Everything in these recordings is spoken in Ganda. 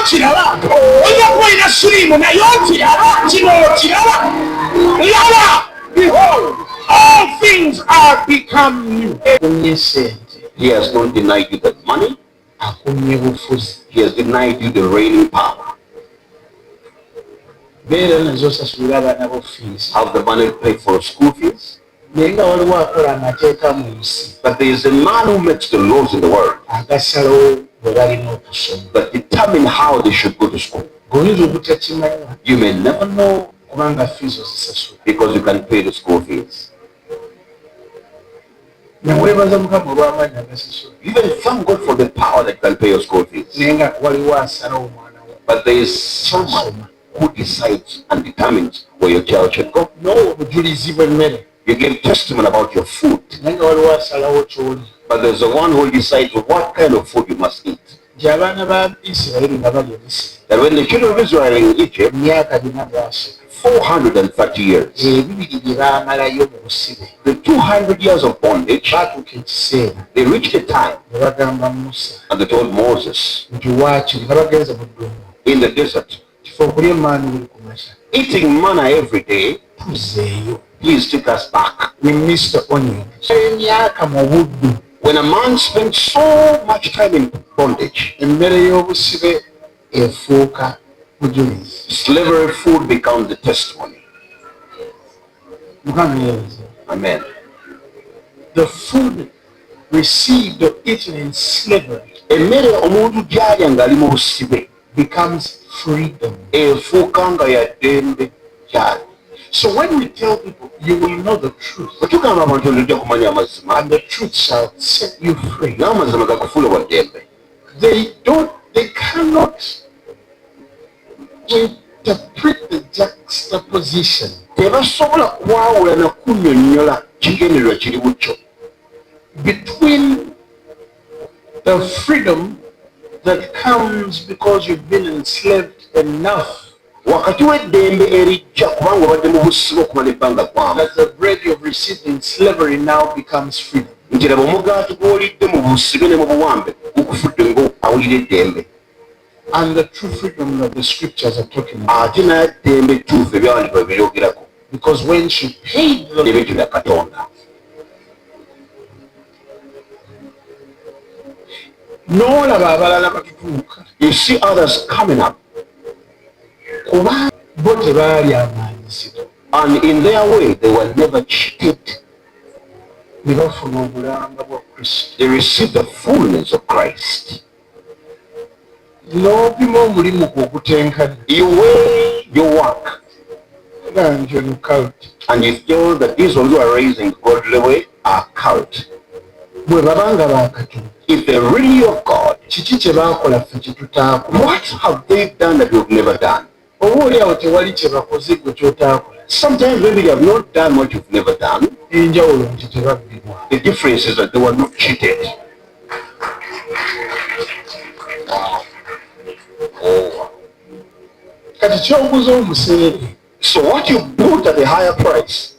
Okiraba, oyinza kuba olina siriimu naye okiraba, kino okiraba. Laba, behold, all things are become new. Akumye sente. He has not denied you the money. Akumye bufuzi. He has denied you the reigning power. Beera nazo osasulira abaana bo fees. Have the money to pay for school fees. Naye nga waliwo akola amateeka mu nsi. But there is a man who makes the laws in the world. Agasalawo bwe balina okusoma. That determine how they should go to school. Ng'oyinza obutakimanya. You may never know. Kubanga fees ozisasula. Because you can pay the school fees. Neweebaza Mukama olw'amaanyi agasasula. You even thank God for the power that can pay your school fees. Naye nga waliwo asalawo omwana wo. But there is someone who decides and determines where your child should go. N'owa obujulizi bw'emmere. You give testimony about your food. Naye nga waliwo asalawo ky'oli. But there's the one who decides what kind of food you must eat. Nti abaana ba Isirayiri nga bali e Misiri. That when the children of Israel in Egypt, Emyaka bina bwasatu. 430 years. Ebibiri bye baamalayo mu busibe. The 200 years of bondage, Baatuuka ekiseera. they reached a time. Ne bagamba Musa. And they told Moses. Nti waakiri nga bagenze mu ddungu. In the desert. Kifo okulya emmaanu buli ku makya. Eating manna every day. Tuzzeeyo. Please take us back. We missed the onions. Emyaka mu buddu. When a man spends so much time in bondage, Emmere y'obusibe efuuka bujulizi. Slavery food becomes the testimony. Mukama yeebaze. Amen. The food received or eaten in slavery Emmere omuntu gy'alya ng'ali mu busibe becomes freedom. Efuuka nga ya ddembe gy'ali. So when we tell people, you will know the truth. Bwe tugamba abantu nti ojja kumanya amazima. And the truth shall set you free. N'amazima gakufuula wa ddembe. They cannot interpret the juxtaposition. Tebasobola kwawula na kunnyonnyola kigendererwa kiri bukyo. Between the freedom that comes because you've been enslaved enough. Wakati w'eddembe erijja kubanga obadde mu busibe okumala ebbanga ggwanvu. That the bread you've received in slavery now becomes freedom. Nti laba omugaati gw'olidde mu busibe ne mu buwambe gukufudde ng'awulira eddembe. And the true freedom that the scriptures are talking about. Ate n'eddembe ettuufu ebyawandiikibwa bye byogerako. Because when she paid the Ebintu bya Katonda. N'olaba abalala batutuuka. You see others coming up. Kuba bo tebaali amaanyizibwa. And in their way they were never cheated. Ne bafuna obulamba bwa Kristo. They received the fullness of Christ. N'opima omulimu gwo ogutenkana. You weigh your work. Nga nti ono cult. And you feel that these ones who are raising godly way are cult. Bwe baba nga ba Katonda. If they're really of God, Kiki kye baakola ffe kye tutaakola? What have they done that we've never done? Oba oli awo tewali kye bakoze gwe ky'otaakola. Sometimes maybe they have not done what you've never done. Enjawulo nti tebabbibwa. The difference is that they were not cheated. Wow. Oh. Kati ky'oguza omuseere. So what you bought at a higher price,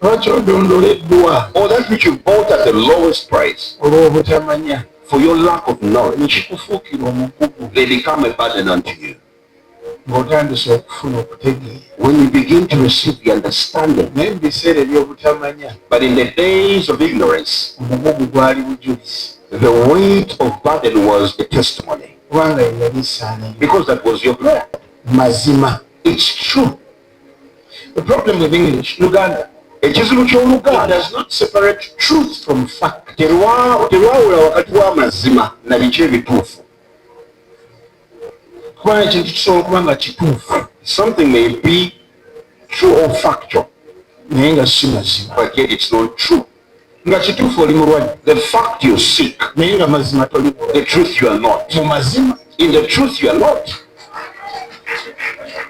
Oba ky'odondoleddwa. or that which you bought at the lowest price, Olw'obutamanya. for your lack of knowledge, Ne kikufuukira omugugu. they become a burden unto you. Ng'otandise okufuna okutegeera. When you begin to receive the understanding. Naye mu biseera eby'obutamanya. But in the days of ignorance, Omugugu gwali bujulizi. the weight of burden was a testimony. Kubanga ye yali essaala yo. Because that was your prayer. Mazima. It's true. The problem with English, Luganda, Ekizibu ky'Oluganda, it does not separate truth from fact. Terwawula wakati w'amazima na biki ebituufu. Kubanga ekintu kisobola okuba nga kituufu. Something may be true or factual, Naye nga si mazima. but yet it's not true. Nga kituufu oli mulwadde. The fact you're sick, Naye nga mazima toli mulwadde. The truth you are not. Mu mazima. In the truth you are not.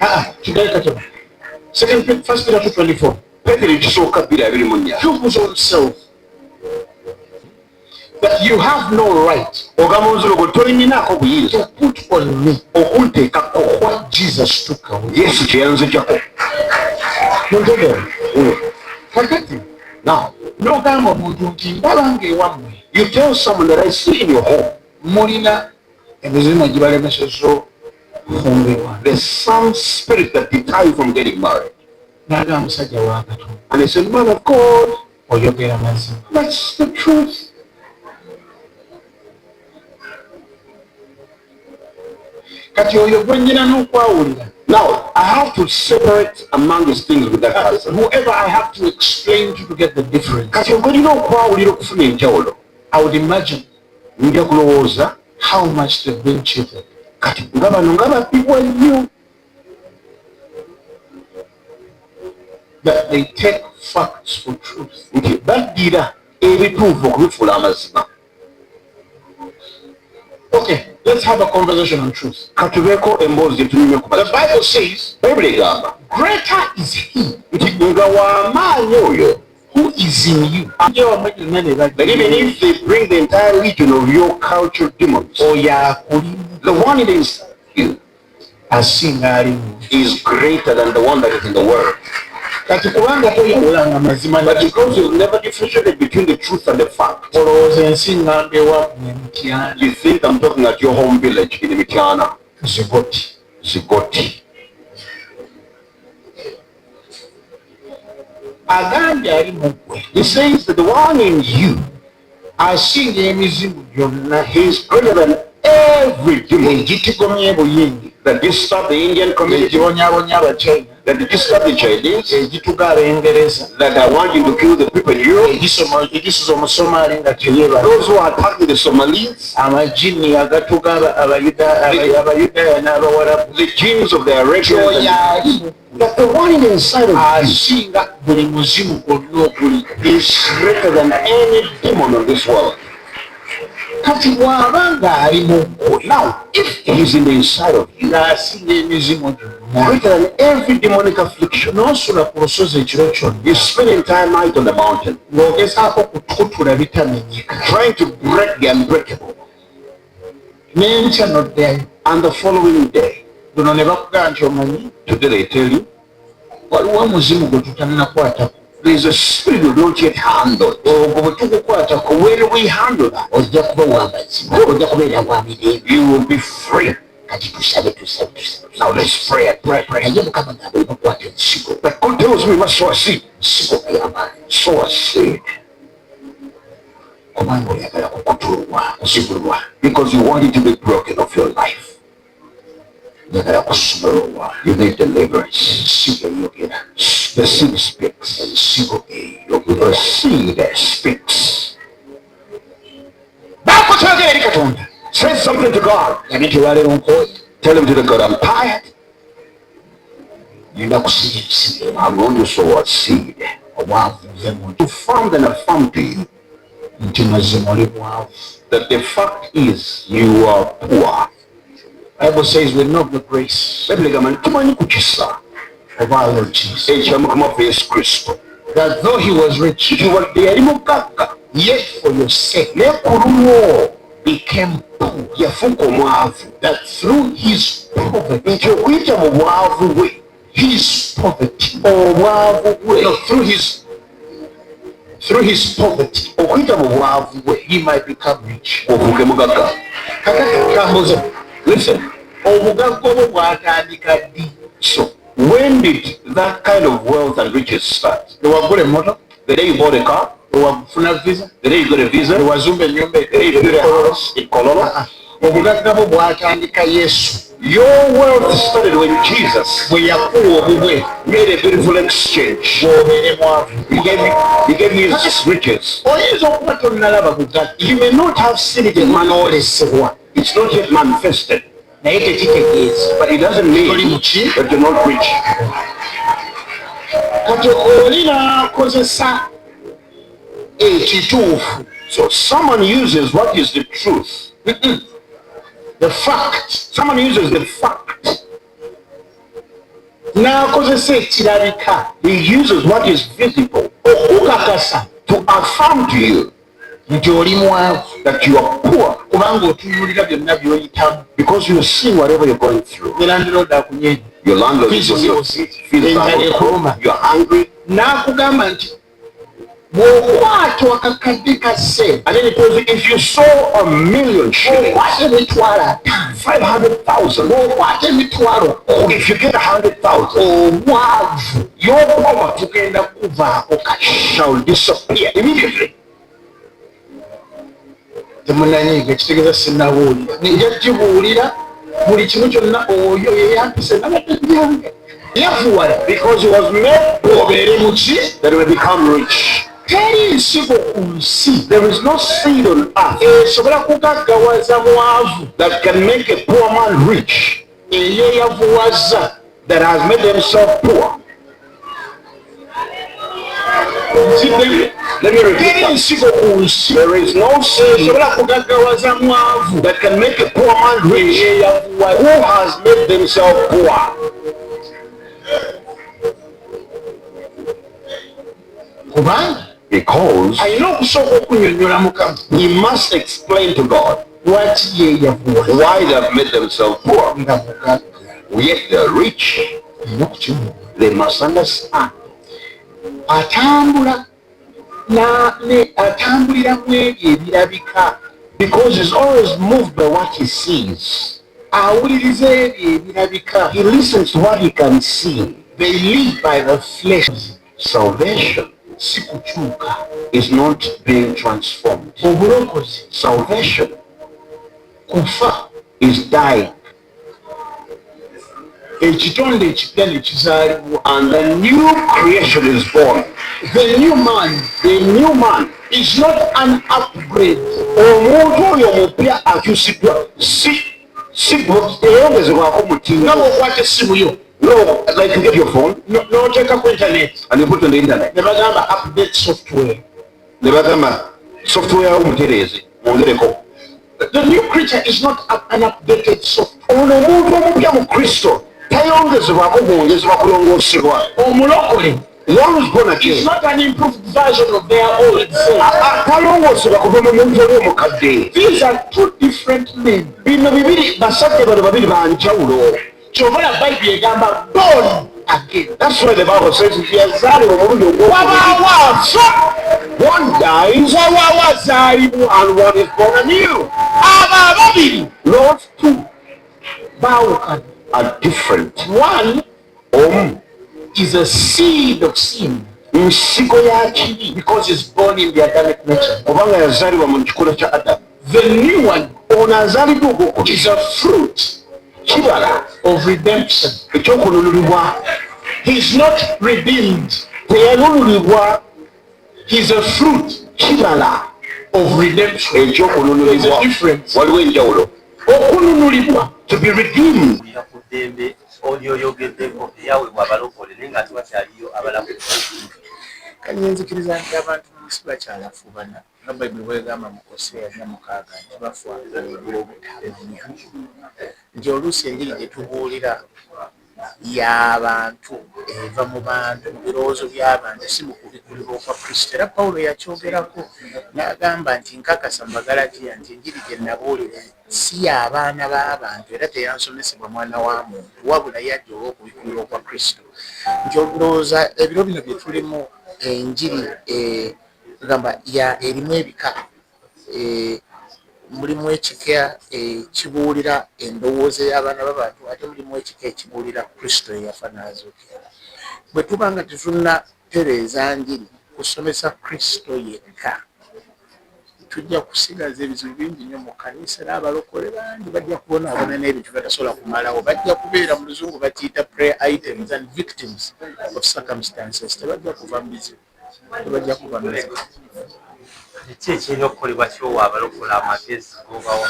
Ah, kigaye katono. First Peter 2:24. Peetero ekisooka 2:24. You whose own self that you have no right Ogamba omuzigo gwe tolininaako buyinza to put on me okunteekako what Jesus took away. Yesu kye yanzijjako. Muntegeera? Kakati Now, n'ogamba omuntu nti ndaba ng'ewammwe you tell someone that I see in your home mulina emizimu egibalemesezza kufumbirwa. There's some spirit that deter you from getting married. N'agamba musajja wa Katonda, And he said, man of God, oyogera mazima. that's the truth. Kati oyo gwe nnyina n'okwawulira. Now, I have to separate among these things with that person. Whoever I have to explain to get the difference, Kati gwe nina okwawulira okufuna enjawulo, I would imagine nja kulowooza how much they've been cheated. Kati nga bano nga babbibwa nnyo. That they take facts for truth. Nti baddira ebituufu okubifuula amazima. Okay, let's have a conversation on truth. Katubeeko emboozi gye tunyumye ku The mazima. Bible says, Bayibuli egamba greater is he nti nga w'amaanyi oyo who is in you. That even if they bring the entire legion of your culture demons, Oyo akulimu the one in inside you asinga alimu. is greater than the one that is in the world. Kati kubanga toyawulanga mazima, But because you've never differentiated between the truth and the fact, olowooza ensi ŋŋamba ewammwe Mityana. You think I'm talking at your home village in Mityana, Zigoti. Zigoti. Agambye ali mu ggwe He says that the one in you asinga emizimu gyonna is greater than every demon egitigomya ebuyindi, that disturb the Indian community, egibonyaabonya Abachina, that disturb the Chinese, egituga Abengereza, that are wanting to kill the people in Europe, egisuza Omusomaali nga teyeebala, those who are attacking the Somalis, amajini agatuga Abayudaaya n'Abawarabu. The jinns of the Arabians, Oyo ali mu that the one inside of you asinga buli muzimu gwonna oguli. Is greater than any demon of this world. Kati bw'aba ng'ali mu ggwe, Now, if he's in the inside of you, ng'asinga emizimu gyonna, greater than every demonic affliction, n'osula ku lusozi ekiro kyonna you spend entire night on the mountain ng'ogezaako kukutula bitamenyeka, trying to break the unbreakable. N'enkya n'oddayo, And the following day, luno ne bakugamba nti omanyi, today they tell you, waliwo omuzimu gwe tutannakwatako. There is a spirit we've not yet handled. Ogwo bwe tukukwatako, When we handle that, ojja kuba w'amazima, ojja kubeera wa mirembe. You will be free. Kati tusabe, tusabe, tusabe. Now let's pray and pray, pray. Naye Mukama ng'amba olina okukwata ensigo. But God tells me we must sow a seed. Ensigo nga y'amaanyi. Sow a seed. Kubanga oyagala kukutulwa, kuzigulwa. Because you want it to be broken off your life. Njagala kusumululwa. You need deliverance. Ensigo eyogera. The seed speaks. Ensigo eyogera. The seed speaks. Baako kyogera eri Katonda. Say something to God. Gambe nti olwaleero nkooye. Tell him to the God, I'm tired. Ngenda kusiga ensigo. I'm going to sow a seed. Obwavu nve mu To farm and affirm to you nti mazima oli mwavu. That the fact is you are poor. Bible says we know the grace Bayibuli egamba nti tumanyi ku kisa of our Lord Jesus, ekya Mukama waffe Yesu Kristo, that though he was rich, nti wadde yali mugagga, yet for your sake naye ku lulwo became poor, yafuuka omwavu, that through his poverty, nti okuyita mu bwavu bwe, his poverty, obwavu bwe, no, through his poverty, okuyita mu bwavu bwe, he might become rich. Ofuuke mugagga. Kakati kambuze, Listen, obugagga obwo bwatandika ddi? So when did that kind of wealth and riches start? Lwewagula emmotoka, The day you bought a car, lwewafuna visa, the day you got a visa, lwewazimba ennyumba the day you built a house in Kololo. Obugagga bwo bwatandika Yesu Your wealth started when Jesus bwe yakuwa obubwe made a beautiful exchange. bw'obeere mwavu. He gave you his riches. Oyinza okuba tonnalaba bugagga. You may not have seen it in manifest. It's not yet manifested. Naye tekitegeeza But it doesn't mean toli muki. That you're not rich. Kati oli n'akozesa ekituufu, So someone uses what is the truth. The fact. Someone uses the fact. N'akozesa ekirabika He uses what is visible okukakasa to affirm to you nti oli mwavu, that you are poor kubanga otunuulira byonna by'oyitamu. Because you're seeing whatever you're going through. Ne landlord akunyeenya. Your landlord is on your Fees fees enjala ekuluma. you're hungry. N'akugamba nti Bw'okwata akakadde ka ssente, And then he tells you, if you sow 1 million shillings, bw'okwata 500,000, 500,000, bw'okwata 100,000, if you get 100,000, obwavu your poverty bugenda kuvaako kati. Shall disappear immediately. Temunanyiiga, ekitegeeza sinnabuulira, nja gibuulira buli kimu kyonna. Oyo yeyampise nabadde byange yavuwala Because he was made poor obeere muki? That he may become rich. Teri nsigo ku nsi There is no seed on earth esobola kugaggawaza mwavu that can make a poor man rich eyeyavuwaza. That has made himself poor. Let me repeat Teri that. Nsigo ku nsi There is no seed esobola kugaggawaza mwavu that can make a poor man rich eyeyavuwaza. Who has made themselves poor. Kubanga Because alina okusooka okunyonnyola Mukama he must explain to God lwaki yeeyavuwaza why they have made themselves poor. Nga mugagga. Yet they're rich. Alina okukimuwa. They must understand. Atambula atambulira mu ebyo ebirabika. Because he's always moved by what he sees. Awuliriza ebyo ebirabika. He listens to what he can see. They live by the flesh. Salvation Si kukyuka. Is not being transformed. Obulokozi Salvation kufa, is dying. Ekitonde ekipya ne kizaalibwa. And the new creation is born. The new man The new man, is not an upgrade. Omuntu oyo omupya akyusiddwa si teyongezebwako mutindo. Nga bw'okwata essimu yo, No, like you get your phone n'oteeka ku internet, and you put on the internet. Ne bagamba update software. Ne bagamba software omutereeze mwongereko. The new creature is not an updated software. Ono omuntu omupya mu Kristo tayongezebwako kwongezebwa kulongoosebwa. Omulokole One who's born is again not an improved version of their old self. Talongoosebwa kuva mu muntu oli omukadde. These are two different men. Bino bibiri, basajja bano babiri banjawulo. Kyova na Bayibuli egamba born again. That's why the Bible says nti yazaalibwa omulundi ogwokubiri. Wabaawo afa, One dies wabaawo azaalibwa. And one is born anew. Abo ababiri Those two baawukana. Are different. One Omu is a seed of sin nsigo ya kibi because he's born in the Adamic nature. Kubanga yazaalibwa mu kikula kya Adamu. The new one Ono azaaliddwa ogwokubiri is a fruit kibala of redemption. Ekyokununulibwa. He's not redeemed. Teyanunulibwa. He's a fruit Kibala of redemption. There's ekyokununulibwa. A difference. Waliwo enjawulo. Okununulibwa, To be redeemed, Kulira ku ddembe olyoyogeddeko eyaweebwa abalokole naye nga tewakyaliyo abalamu. Kale nzikiriza nti abantu mu nsi bakyalafuubana nga Bayibuli bwegamba mu Koseya 4:6 nti bafa olw'obutamanya, nti oluusi enjiri gye tubuulira y'abantu, eva mu bantu, mu birowoozo by'abantu, si mu kubikkulirwa okwa Kristo. Era Pawulo yakyogerako n'agamba nti nkakasa mu Bagalatiya nti enjiri gye nabuulira si y'abaana b'abantu era teyansomesebwa mwana wa muntu, wabula yajja olw'okubikkulirwa okwa Kristo, nti olowooza ebiro bino bye tulimu enjiri gamba ya erimu ebika, mulimu ekika ekibuulira endowooza y'abaana b'abantu, ate mulimu ekika ekibuulira Kristo eyafa n'azuukira. Bwe tuba nga tetunnatereeza njiri kusomesa Kristo yekka, tujja kusigaza ebizibu bingi nnyo mu kkanisa, era abalokole bangi bajja kubonaabona n'ebintu batasobola kumalawo. Bajja kubeera, mu Luzungu bakiyita prayer items and victims of circumstances. Tebajja kuva mu bizibu, tebajja kuva mu bizibu. Kiki ekirina okukolebwa kyowa abalokole amagezi gobawa?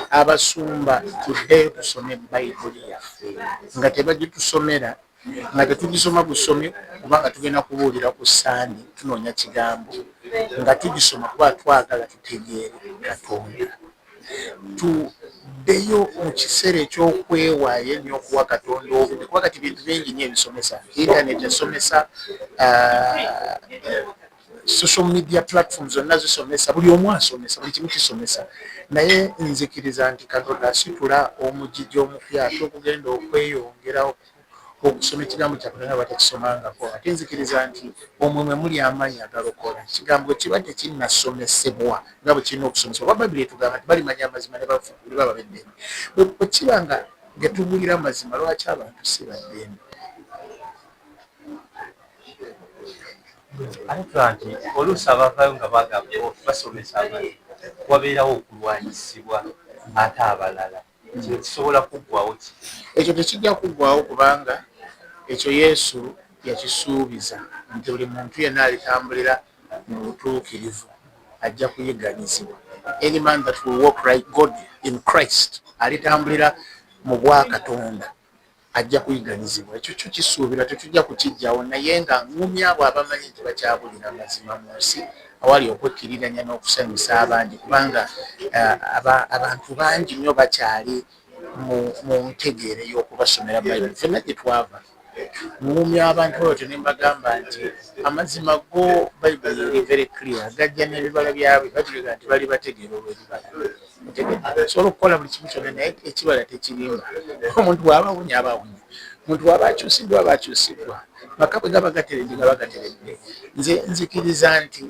Abasumba, tuddeyo tusome Bayibuli yaffe nga tebagitusomera, nga tetugisoma busomi kubanga tugenda kubuulira ku Sande, tunoonya kigambo, nga tugisoma kuba twagala tutegeere Katonda. Tuddeyo mu kiseera ekyokwewaayo ennyo okuwa Katonda obudde, kuba kati bintu bingi nnyo ebisomesa. Internet esomesa, social media platform zonna zisomesa, buli omu asomesa, buli kimu kisomesa. Naye nzikiriza nti Katonda asitula omugigi omupya ate okugenda okweyongera. Okusoma ekigambo kya Katonda batakisomangako, ate nzikiriza nti omwe mwe muli amaanyi agalokola. Ekigambo kiba tekinnasomesebwa nga bwe kirina okusomesebwa, kuba Bayibuli etugamba nti balimanya amazima ne baba b'eddembe. Bwe kiba nga getubuulira amazima, lwaki abantu si ba ddembe? Ate tulaba nti oluusi abavaayo nga bagamba basomesa amazima, wabeerawo okulwanyisibwa ate abalala. Kino kisobola kuggwaawo ki? Ekyo tekijja kuggwaawo, kubanga ekyo Yesu yakisuubiza nti buli muntu yenna alitambulira mu butuukirivu ajja kuyigganyizibwa. Any man that will walk right God in Christ, alitambulira mu bwakatonda, ajja kuyigganyizibwa. Ekyo kyo kisuubirwa, tetujja kukiggyawo, naye nga ŋŋumya abo abamanyi nti bakyabulira amazima mu nsi awali okwekkiriranya n'okusanyusa abangi, kubanga abantu bangi nnyo bakyali mu ntegeera ey'okubasomera Bayibuli. Ffenna gye twava. Ŋŋumya abantu batyo ne mbagamba nti amazima go Bayibuli eri very clear, gajja n'ebibala byabwe. Bayibuli egamba nti bali bategeera olw'ebibala. Osobola okukola buli kimu kyonna, naye ekibala tekirimba. Omuntu bw'aba awunya, aba awunya. Omuntu bw'aba akyusiddwa, aba akyusiddwa. Maka bwe gaba gateredde, gaba gateredde. Nze nzikiriza nti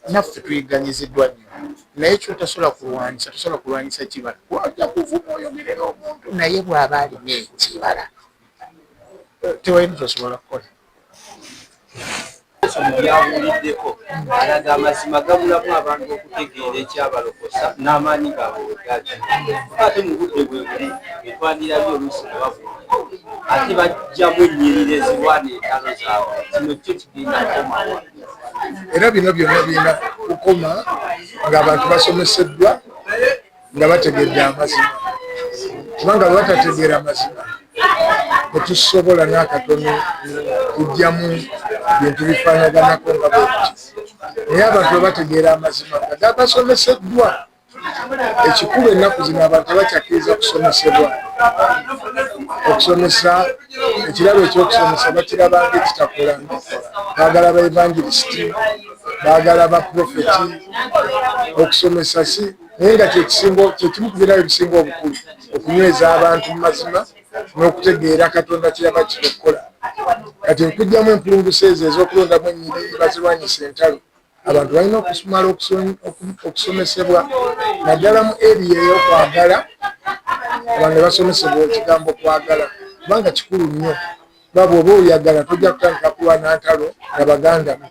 naffe tuyigganyiziddwa nnyo, naye kyotasobola kulwanyisa, tosobola kulwanyisa kibala. Wajja kuvuma oyogerera omuntu, naye bw'aba alina ekibala tewali kyosobola kukola. Yesu mu by'abuuliddeko alaga amazima gabulamu abantu okutegeera ekyabalokosa n'amaanyi gaabwe we gali. Kyokka ate mu budde bwe buli bwe twandirabye oluusi nga babuulira ate baggyamu ennyiriri ezirwana entalo zaabwe. Kino kyo kigenda kukoma wa? Era bino byonna birina kukoma ng'abantu basomeseddwa nga bategedde amazima, kubanga bwe batategeera mazima tetusobola n'akatono kujjamu bintu bifaanaganako nga bwe biti. Naye abantu bwe bategeera amazima nga gabasomeseddwa, ekikulu ennaku zino abantu tebakyakkiriza kusomesebwa. Okusomesa, ekirabo eky'okusomesa bakiraba ng'ekitakola. Baagala ba evangelisiti, baagala ba profeti. Okusomesa si naye nga kyekimu ku birabo ebisinga obukulu okunyweza abantu mu mazima n'okutegeera Katonda kye yabakira okukola. Kati okugyamu empulunguse ezo ez'okulondamu ennyiriri bazirwanyisa entalo, abantu balina okusumala okusomesebwa naddala mu eriya ey'okwagala, abantu ne basomesebwa ekigambo kwagala, kubanga kikulu nnyo. Kuba bw'oba oyagala tojja kutandika kulwana ntalo na baganda bo,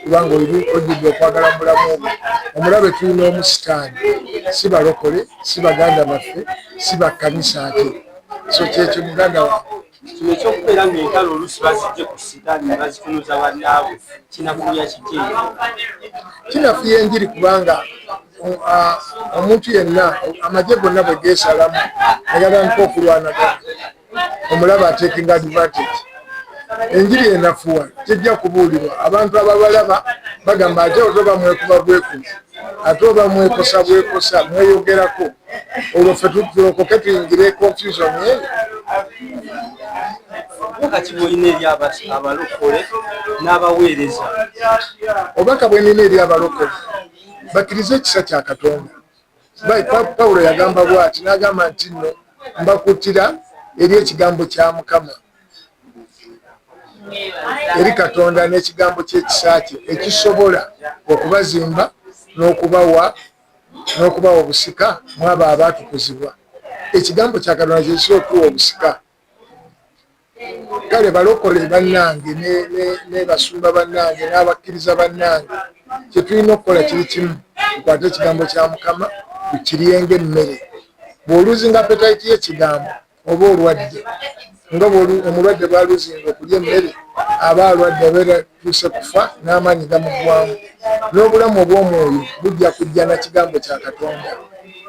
kubanga ojjudde okwagala mu bulamu bwo. Omulabe tulina omu, Sitaani, si balokole, si baganda baffe, si bakkanisa ate. So kyekyo muganda wange. Kino eky'okubeera ng'entalo oluusi baziggye ku Sitaani ne bazitunuza bannaabwe kinafuya kiti enjiri? Kinafuya enjiri kubanga omuntu yenna, amagye gonna bwe geesalamu ne gatandika okulwanagana, omulabe atekinga advantage. Enjiri enafuwa, tejja kubuulirwa. Abantu ababalaba bagamba ate oba mwekuba bwekubi, ate oba mwekosa bwekosa, mweyogerako, olwo ffe tulokoke tuyingire confusion eyo. Obubaka ki bw'olina eri abalokole n'abaweereza? Obubaka bwe nnina eri abalokole, bakkirize ekisa kya Katonda. Pawulo yagamba bw'ati, n'agamba nti nno mbakuutira eri ekigambo kya Mukama, eri Katonda n'ekigambo ky'ekisa kye ekisobola okubazimba n'okubawa n'okubawa obusika mu abo abaatukuzibwa. Ekigambo kya Katonda kye kisobola okutuwa obusika. Kale balokole bannange ne basumba bannange n'abakkiriza bannange, kye tulina okukola kiri kimu, tukwate ekigambo kya Mukama tukirye ng'emmere. Bw'oluzinga apetayiti y'ekigambo oba olwadde, nga omulwadde bw'aluzinga okulya emmere, aba alwadde, abeera tuuse kufa n'amaanyi gamuggwamu. N'obulamu obw'omwoyo bujja kujja na kigambo kya Katonda.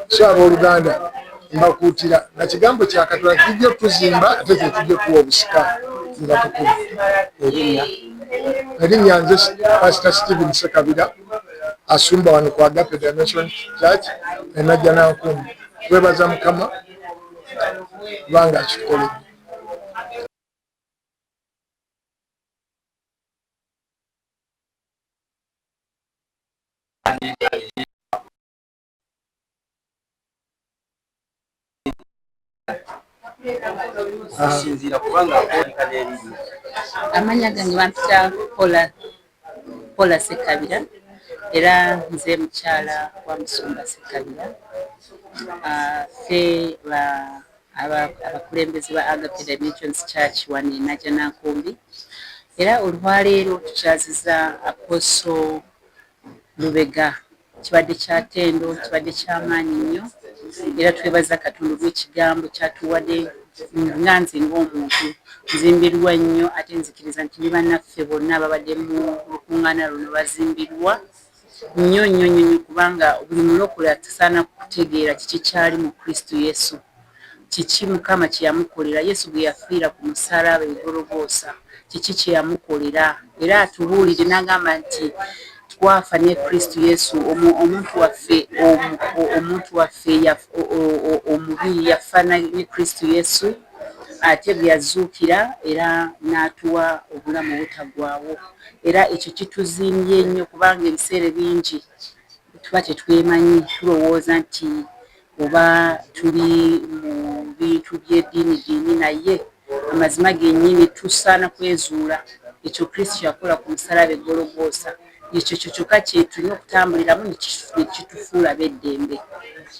So abooluganda, mbakuutira na kigambo kya Katonda kijja otuzimba ate kye kijja otuwa obusika mu batukuvu. Erinnya nze Pastor Stephen Ssekabira, asumba wano ku Agape Dimension Church e Najjanankumbi. Twebaza Mukama kubanga akitukoledde. Okusinziira kubanga akooleka n'erinnya. Amanya gange bampita Paula, Paula Sekabira era nze mukyala wa Musumba Sekabira. Ffe abakulembeze ba Agape Dimensions Church wano e Najjanankumbi era olwaleero tukyaziza Apostle Lubega. Kibadde kya ttendo, kibadde kya maanyi nnyo era twebaza Katonda olw'ekigambo ky'atuwadde. Nga nze ng'omuntu nzimbirwa nnyo ate nzikiriza nti ne bannaffe bonna ababadde mu lukuŋŋaana luno bazimbirwa nnyo nnyo nnyo nnyo kubanga buli mulokole atusaana kutegeera kiki kyali mu Kristo Yesu. Kiki Mukama kye yamukolera Yesu bwe yafiira ku musaalaba e Gologoosa? Kiki kye yamukolera? Era atubuulire n'agamba nti twafa ne Kristo Yesu, omuntu waffe omuntu waffe omubi yafa ne Kristo Yesu, ate bwe yazuukira era n'atuwa obulamu obutaggwaawo. Era ekyo kituzimbye nnyo kubanga ebiseera ebingi tuba tetwemanyi, tulowooza nti oba tuli mu bintu by'eddiini diini naye amazima gennyini tusaana kwezuula ekyo Kristo kye yakola ku musalaba e Gologoosa ekyo kyo kyokka kye tulina okutambuliramu ne kitufuula ab'eddembe.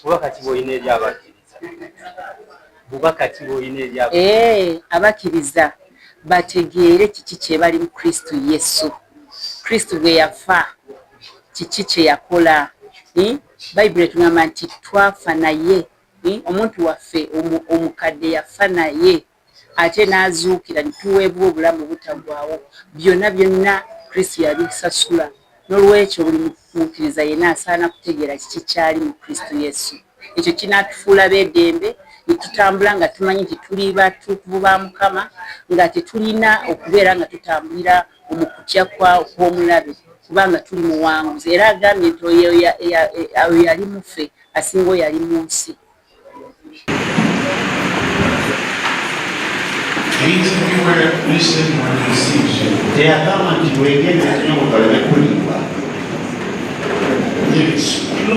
Bubaka ki bw'olina eri abakkiriza? Bubaka ki bw'olina eri abakkiriza? Ee, abakkiriza bategeere kiki kye bali mu Kristo Yesu. Kristo bwe yafa kiki kye yakola? Bayibuli etugamba nti twafa naye, omuntu waffe omukadde yafa naye ate n'azuukira ne tuweebwa obulamu obutaggwaawo. Byonna byonna Kristo yabisasula. N'olwekyo buli mukkiriza yenna asaana kutegeera kiki ky'ali mu Kristo Yesu. Ekyo kinaatufuula b'edembe ne tutambula nga tumanyi nti tuli batukuvu ba Mukama, nga tetulina okubeera nga tutambulira mu kutya kw'omulabe kubanga tuli muwanguzi. Era agambye nti oyo yali mu ffe asinga oyo ali mu nsi. Teyagamba nti weegendereze nnyo omuntu aleme kulimba.